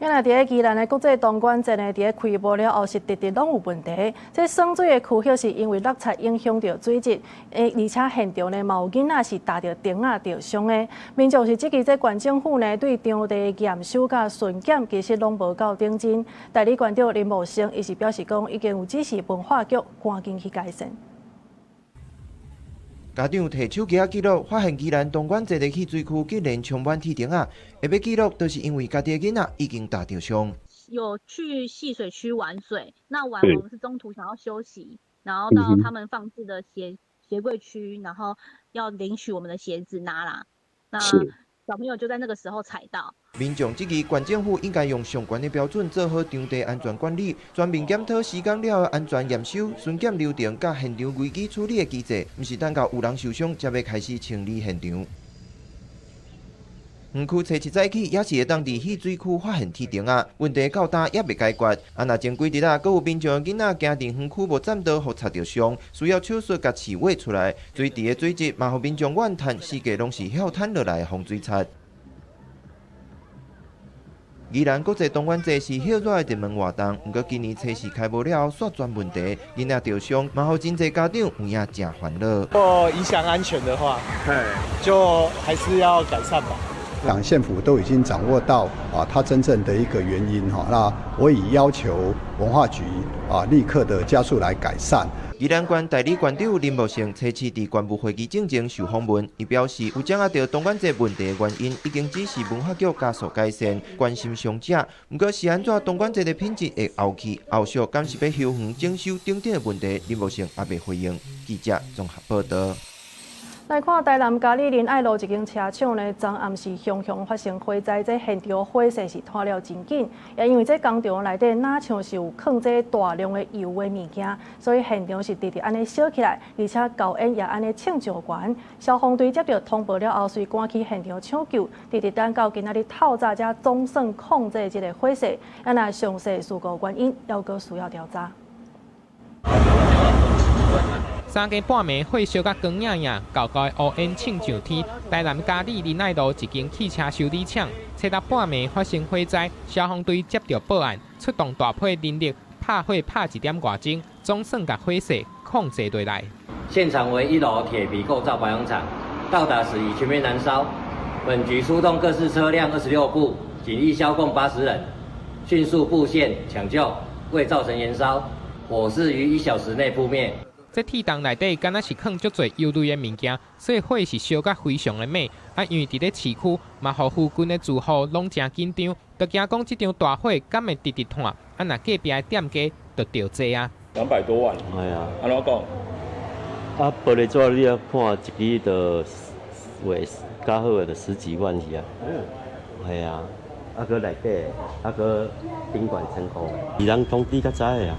因為佇咧宜蘭的國際東莞站呢，佇咧開幕了後是直直攏有問題。這滲水的區域是因為落漆影響著水質，而且現場呢嘛有囡仔是踏著釘仔著傷的。民眾是質疑這縣政府呢對場地驗收佮巡檢其實攏無夠認真。代理縣長林茂生伊是表示講，已經有指示文化局趕緊去改善。家長提手機仔記錄，發現宜蘭東莞這個戲水區竟然充滿鐵釘仔，會欲記錄，就是因為家己的囡仔已經踏著傷。有去戲水區玩水，那玩我們是中途想要休息，然後到他們放置的鞋櫃區，然後要領取我們的鞋子拿啦。那小朋友就在那個時候踩到。民眾質疑縣政府應該用上懸的標準做好場地安全管理，全面檢討施工了後安全驗收、巡檢流程佮現場危機處理的機制，毋是等到有人受傷才欲開始清理現場。園區初七早起也是會當佇戲水區發現鐵釘仔，問題到今猶未解決。啊，若前幾日啊，閣有民眾的囡仔行佇園區無棧道，予插著傷，需要手術共刺挖出來。水池的水質嘛，予民眾怨嘆，四界攏是曉坦落來的防水漆。宜蘭國際動玩節是熱熱的熱門活動，毋過今年測試開幕了後，煞傳問題，囡仔著傷，嘛予真濟家長有影誠煩惱。如果影響安全的話，就還是要改善吧。港縣府都已經掌握到啊，它真正的一個原因哈。那我已要求文化局啊，立刻的加速來改善。宜蘭縣代理縣長林茂勝初七佇縣務會議進前受訪問，伊表示有掌握著東莞這問題的原因，已經指示文化局加速改善，關心傷者。毋過是按怎東莞這的品質會後去，後續敢是欲休園整修等等的問題，林茂勝猶未回應。記者綜合報道。來看台南嘉里仁愛路一間車廠呢，昨暗時雄雄發生火災，這現場火勢是拖了真緊，也因為這工廠內底若像是有囥這大量的油的物件，所以現場是直直按呢燒起來，而且厚煙也按呢衝上懸。消防隊接著通報了後，隨趕去現場搶救，直直等到今仔日透早才總算控制這个火勢。啊，若詳細事故原因，猶閣需要調查。三更半暝，火燒甲光影影，厚厚的烏煙衝上天。台南嘉里仁愛路一間汽車修理廠，初六半暝發生火災，消防隊接著報案，出動大批人力拍火拍一點外鐘，總算共火勢控制落來。現場為一樓鐵皮構造保養廠，到達時已全面燃燒。本局出動各式車輛26部，警力消共80人，迅速佈線搶救，未造成延燒，火勢於1小時內撲滅。這鐵筒內底敢若是囥足濟油類的物件，所以火是燒甲非常的猛。啊，因為佇咧市區，嘛，予附近的住戶攏誠緊張，就驚講這場大火敢會直直湠。啊，若隔壁的店家就著濟啊。200多萬。係啊。按怎講？啊，玻璃紙你啊看一支就賣較好的就10幾萬去啊。係啊。啊，閣內底，啊，閣賓館成功，伊人通知較早的啊，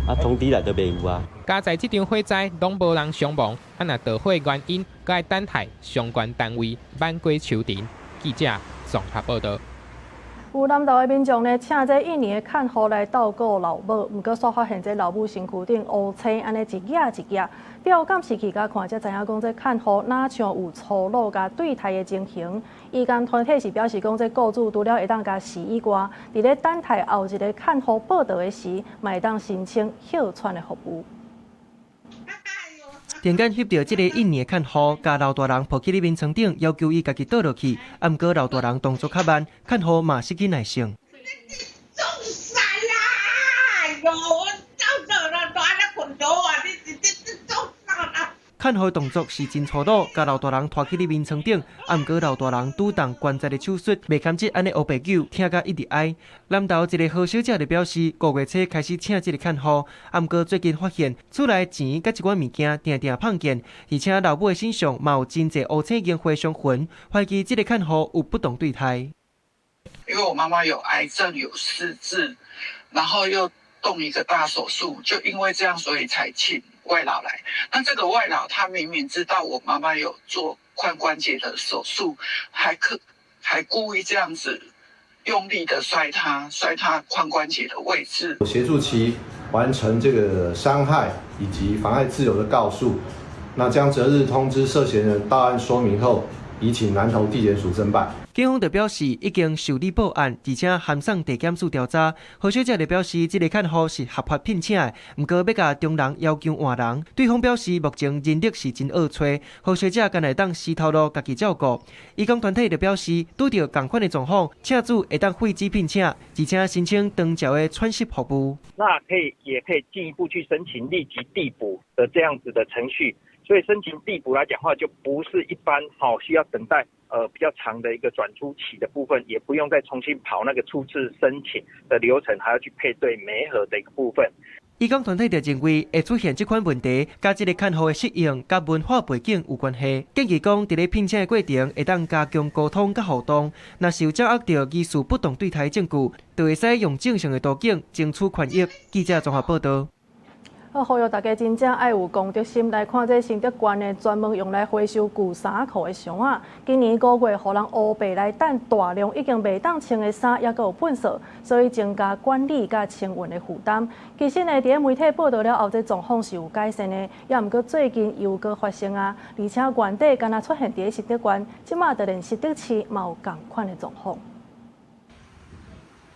啊通知來都袂有啊。佳哉這場火災攏無人傷亡，啊若著火原因，閣愛等待相關單位挽過抽查。記者綜合報道。有南投的民眾呢，請這印尼的看護來照顧老母，毋過煞發現這老母身軀頂烏青，按呢一額一額。調監視器共看，才知影講這看護若像有粗魯佮對待的情形。義工團體是表示講，這雇主除了會當共飼以外，佇咧等待後一个看護報到的時，嘛會當申請歇喘的服務。突然間翕著這个印尼的看護，共老大人抱去咧眠床頂，要求伊家己倒落去。啊，毋過老大人動作較慢，看護嘛失去耐性。創啥啦！哎喲，我走走了，蹛咧睏著啊！你創啥啦？看護動作是真粗魯，共老大人拖去咧眠床頂，啊，毋過老大人拄動關節的手術，袂堪得按呢烏白扭，疼甲一直哀。南投一个何小姐就表示，5月初開始請這个看護，啊，毋過最近發現厝內錢佮一寡物件定定放見，而且老母的身上嘛有真濟烏青櫻花傷痕，懷疑這个看護有不當對待。因為我媽媽有癌症，有失智，然後又動一個大手術，就因為這樣，所以才請外勞來。那這個外勞他明明知道我媽媽有做髖關節的手術，還故意這樣子用力的摔他，摔他髖關節的位置。我協助其完成這個傷害以及妨礙自由的告訴，那將擇日通知涉嫌人到案說明後，移請南投地檢署偵辦。警方就表示已經受理報案，而且函送地檢署調查。何小姐就表示，這個看護是合法聘請的，毋過欲共中人要求換人。對方表示目前人力是真惡揣，何小姐敢會當死頭路家己照顧。義工團體就表示，拄著仝款的狀況，車主會當廢止聘請，而且申請長照的喘息服務。那可以，也可以進一步去申請立即遞補的這樣子的程序。所以申請遞補來講話，就不是一般好需要等待比較長的一個轉出期的部分，也不用再重新跑那個初次申請的流程，還要去配對媒合的一個部分。義工團體就認為會出現這款問題，佮這個看護的適應佮文化背景有關係。建議講，佇咧聘請的過程會當加強溝通佮互動，若是有掌握著疑似不當對待證據，就會使用正常的途徑爭取權益。記者綜合報導。好，呼籲大家真正愛有公德心來看這新竹縣的專門用來回收舊衫褲的箱仔。今年5月，予人烏白來擲大量已經袂當穿的衫，猶閣有糞埽，所以增加管理佮清運的負擔。其實呢，佇咧媒體報導了後，這狀況是有改善的，猶毋過最近又閣發生啊，而且原底敢若出現佇咧新竹縣，這馬就連新竹市嘛有仝款的狀況。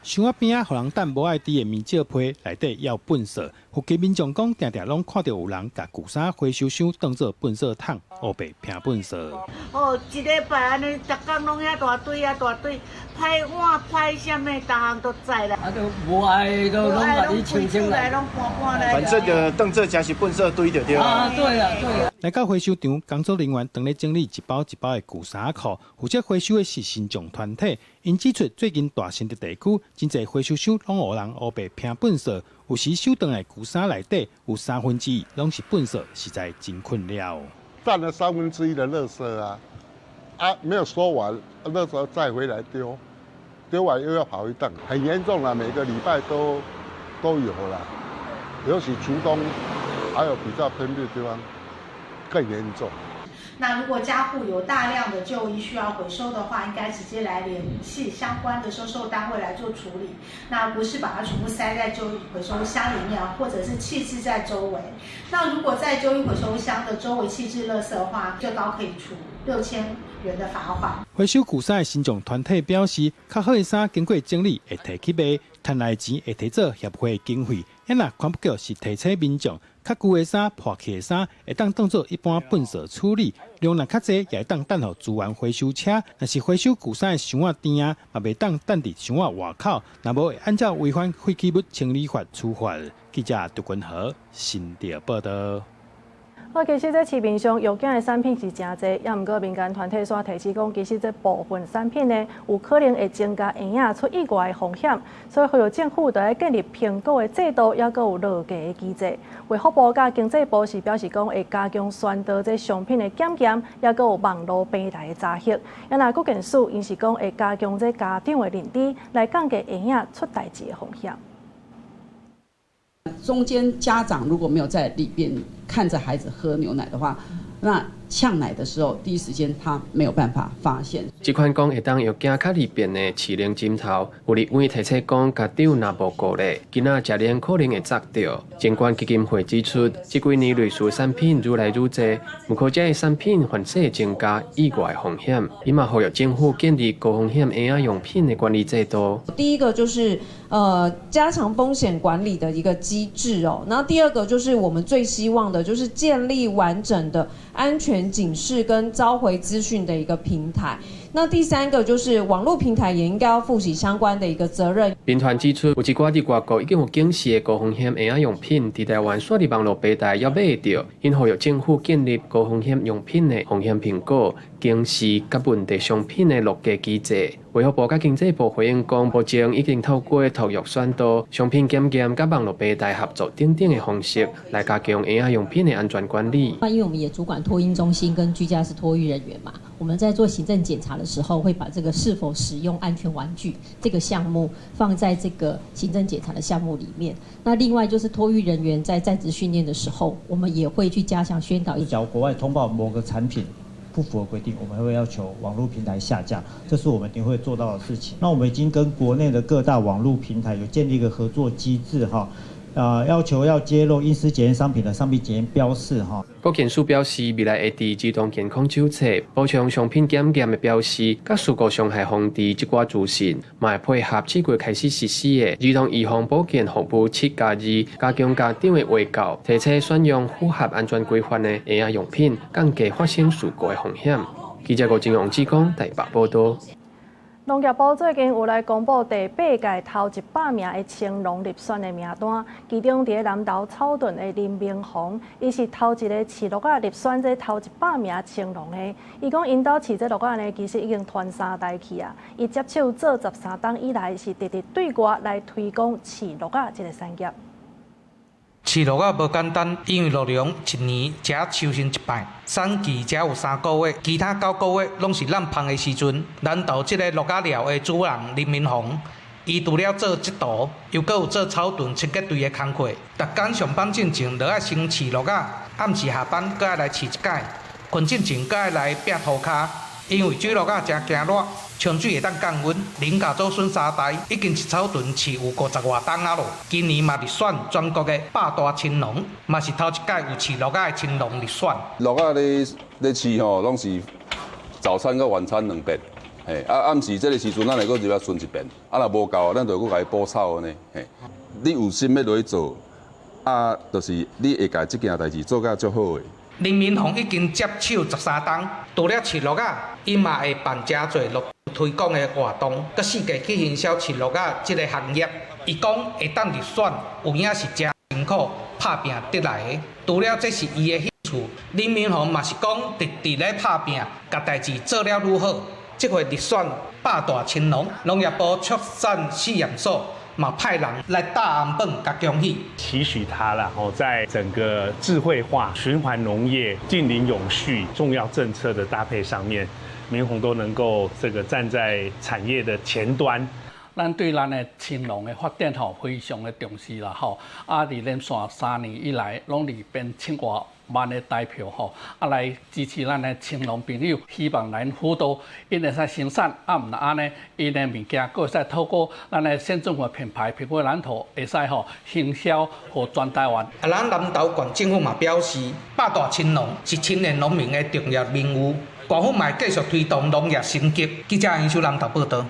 箱仔邊仔，予人擲無愛挃的棉蕉皮，內底猶有糞埽。附近民眾講，定定攏看著有人共舊衫回收箱當做糞埽桶，烏白拼糞埽。哦，一禮拜按呢，逐工攏遐大堆啊大堆，歹碗歹啥物，逐項都在啦。啊，都無愛都攏共你清清來，攏搬搬來。反正就當做這是糞埽堆就對啦。啊，對啊，對啊。來到回收場，工作人員當咧整理一包一包的舊衫褲，負責回收的是身障團體。𪜶指出，最近大新竹地區真濟回收箱攏予人烏白拼糞埽，有時收轉來舊衫內底有1/3攏是糞埽，實在真困擾。佔了1/3的垃圾啊，啊，沒有收完，垃圾再回來丟，丟完又要跑一趟，很嚴重啦，每個禮拜都有啦，尤其竹東還有比較偏僻的地方更嚴重。那如果家戶有大量的舊衣需要回收的話，應該直接來聯繫相關的收受單位來做處理。那不是把它全部塞在舊衣回收箱裡面，或者是棄置在周圍。那如果在舊衣回收箱的周圍棄置垃圾的話，最高可以處6000元的罰款。回收舊衫的身障團體表示，較好的衫經過整理會提去賣，賺來的錢會提做協會的經費。若環保局是提醒民眾，較舊的衫、破去的衫，會當當做一般糞埽處理，量若較濟，也會當擲予資源回收車。若是回收舊衫的箱仔甜仔，嘛袂當擲佇箱仔外口，若無會按照違反廢棄物清理法處罰。記者杜君和新竹報導。好，其實這市面上藥檢的產品是誠濟，猶毋過民間團體煞提醒講，其實這部分產品呢，有可能會增加嬰仔出意外的風險，所以呼籲政府著愛建立評估的制度，猶閣有落架的機制。衛福部佮經濟部是表示講，會加強宣導這商品的檢驗，猶閣有網路平台的查核。啊，若國健署𪜶是講會加強這家長的認知，來降低嬰仔出代誌的風險。中間家長如果沒有在裡邊看着孩子喝牛奶的話，那嗆奶的時候，第一時間他沒有辦法發現。這款講會當藥驚較利便的飼靈枕頭，有立委提醒講，家長若無顧咧，囡仔食奶可能會砸著。監管基金會指出，這幾年類似產品愈來愈濟，毋過這个產品反勢增加意外風險。伊嘛呼籲政府建立高風險嬰仔用品的管理制度。第一個就是加強風險管理的一個機制哦，然後第二個就是我們最希望的就是建立完整的安全警示跟召回資訊的一個平台。那第三個就是網絡平台也應該要負起相關的一個責任。民團指出，有一寡佇外國已經有警示的高風險嬰仔用品，佇台灣煞佇網路平台猶買會著，𪜶呼籲政府建立高風險用品的風險評估、警示佮問題商品的落架機制。衛福部佮經濟部回應講，目前已經透過托育宣導、商品檢驗佮網路平台合作等等的方式，來加強嬰仔用品的安全管理。那因為我們也主管托嬰中心跟居家式托育人員嘛，我們在做行政檢查的時候，會把這個是否使用安全玩具這個項目放在這個行政檢查的項目裡面。那另外就是托育人員在在職訓練的時候，我們也會去加強宣導。假如國外通報某個產品不符合規定，我們會要求網絡平台下架，這是我們一定會做到的事情。那我們已經跟國內的各大網絡平台有建立一個合作機制，哈。要求要揭露陰私檢驗商品的商品檢驗標示哈。保健署表示，未來會佇兒童健康手冊補充商品檢驗的標示，佮事故傷害防治這寡資訊，嘛會配合7月開始實施的兒童預防保健服務7+2，加強家長的衛教，提醒選用符合安全規範的嬰仔用品，降低發生事故的風險。記者郭金王志剛台北報道。農業部最近有來公布第八屆頭100名的青農入選的名單，其中佇南投草屯的林明宏，伊是頭一个飼鹿仔入選這頭100名青農的。伊講𪜶兜飼這鹿仔呢，其實已經傳三代去啊。伊接手做13冬以來，是直直對外來推廣飼鹿仔這个產業。飼鹿仔無簡單，因為鹿茸一年才收成一擺，產期才有3個月，其他9個月攏是咱芳的時陣。南投這个鹿仔寮的主人林明宏，伊除了做這道，又閣有做草屯清潔隊的工課。逐工上班進前，就愛先飼鹿仔，暗時下班閣愛來飼一擺，睏進前閣愛來壁塗跤。因為水鹿仔誠驚熱，沖水會當降溫。林家祖孫三代已經佇草屯飼有50外冬仔囉。今年嘛入選全國的百大青農，嘛是頭一屆有飼鹿仔的青農入選。鹿仔咧咧飼吼，攏是早餐佮晚餐兩遍。嘿，啊暗時這个時陣，咱會閣入來巡一遍。啊若無夠，咱就閣共伊補草按呢。嘿，你有心欲落去做，啊，就是你會共這件代誌做甲足好的。林明宏已經接手13冬，除了飼鹿仔，伊嘛會辦誠濟鹿推廣的活動，閣四界去行銷飼鹿仔這个行業。伊講會當入選，有影是誠辛苦拍拚得來的。除了這是伊的興趣，林明宏嘛是講直直咧拍拚，共代誌做了愈好。這回入選百大青農，農業部畜產試驗所嘛派人來打紅榜，共恭喜。期許他啦，吼，在整個智慧化、循環農業、淨零永續重要政策的搭配上面，明宏都能夠這個站在產業的前端。咱對咱的青農的發展吼，非常的重視啦吼。啊，佇連續3年以來，攏佇編7外萬的台票吼，啊來支持咱的青農朋友，希望來輔導𪜶會使生產，啊毋但按呢，𪜶的物件閣會使透過咱的縣政府的品牌蘋果南投，會使吼行銷予全台灣。啊，咱南投縣政府嘛表示，百大青農是青年農民的重要榮譽，縣府嘛會繼續推動農業升級。記者楊秀南投報導。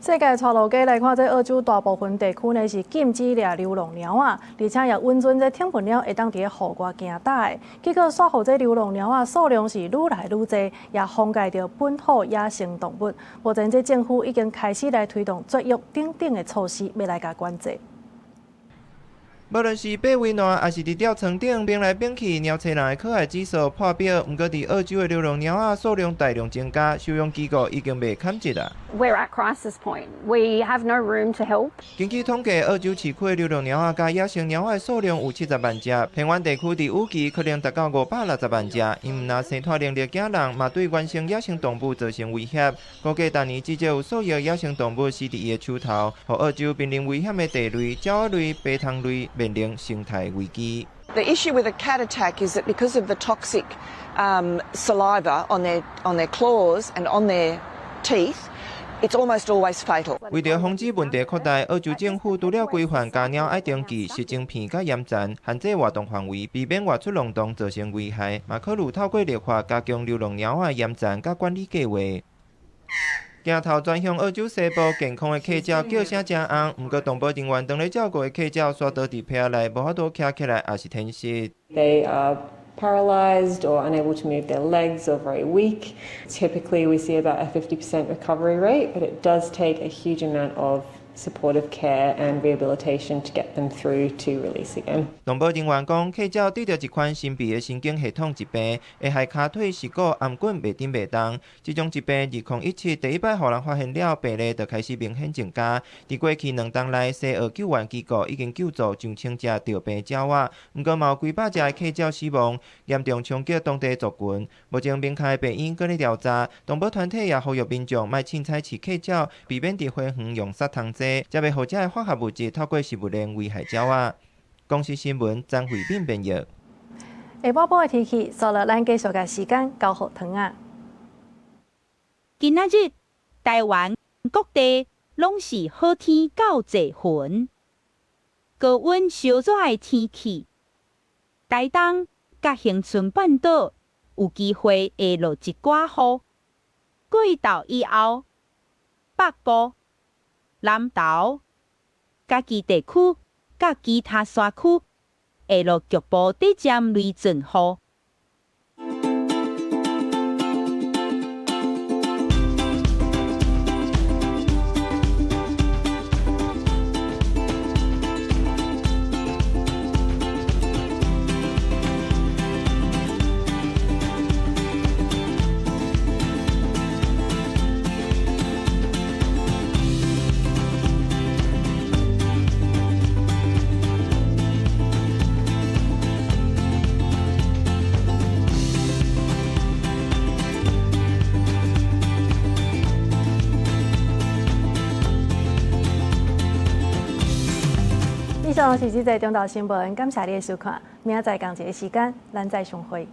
世界帶路家來看，這澳洲大部分地區呢是禁止掠流浪貓仔，而且也允准這寵物貓會當佇咧戶外行踏的。結果，煞予這流浪貓仔數量是愈來愈濟，也妨礙著本土野生動物。目前，這政府已經開始來推動絕育等等的措施，欲來共管制。無論是爬圍欄，抑是佇吊床頂變來變去，貓冊人的可愛指數破表。毋過，佇澳洲的流浪貓仔數量大量增加，收容機構已經袂堪得啦。 We're at crisis point. We have no room to help. 根據統計，澳洲市區的流浪貓仔佮野生貓仔的數量有70萬隻，偏遠地區佇雨季可能達到560萬隻。𪜶毋但生湠能力驚人，嘛對原生野生動物造成威脅。估計逐年至少有數億野生動物死佇伊的手頭，予澳洲瀕臨危險的地類、鳥仔類、爬蟲類面臨生態危機。 The issue with a cat attack is that because of the toxic saliva on their claws and on their teeth, it's almost always fatal. 為著防止問題擴大，澳洲政府除了規範家貓愛登記、實晶片佮嚴查，限制活動範圍，避免外出浪蕩造成危害，嘛考慮透過立法加強流浪貓仔嚴查佮管理計畫。鏡頭轉向澳洲西部，健康的客鳥叫聲誠洪，毋過動保人員當咧照顧的客鳥，煞倒佇棚內，無法度徛起來，抑是停息。 They are paralyzed or unable to move their legs or very weak. Typically, we see about a 50% recovery rate, but it does take a huge amount of supportive care and rehabilitation to get them through to release again. 動保人員講，客鳥得著一款神秘的神經系統疾病，會害跤腿跛骨、頷頸袂振袂動。這種疾病2017第一擺予人發現了，病例就開始明顯增加。佇過去2冬內，西澳救援機構已經救助上千隻著病鳥仔，毋過嘛有幾百隻的客鳥死亡，嚴重衝擊當地族群。目前民開病院閣咧調查，動保團體也呼籲民眾莫凊彩飼客鳥，避免佇花園用殺蟲劑，才袂予這个化學物質透過食物鏈危害鳥仔。公視新聞張慧敏編譯。下晡晡的天氣，煞落咱繼續共時間交予糖仔。今仔日台灣各地攏是好天到濟雲。高溫燒熱的天氣，台東佮恆春半島有機會會落一寡雨。季到以後，北部、南投、家己地區佮其他山區會落局部短暫雷陣雨。以上是這節中晝新聞，感謝你的收看。明仔載仝一个時間，咱再相會。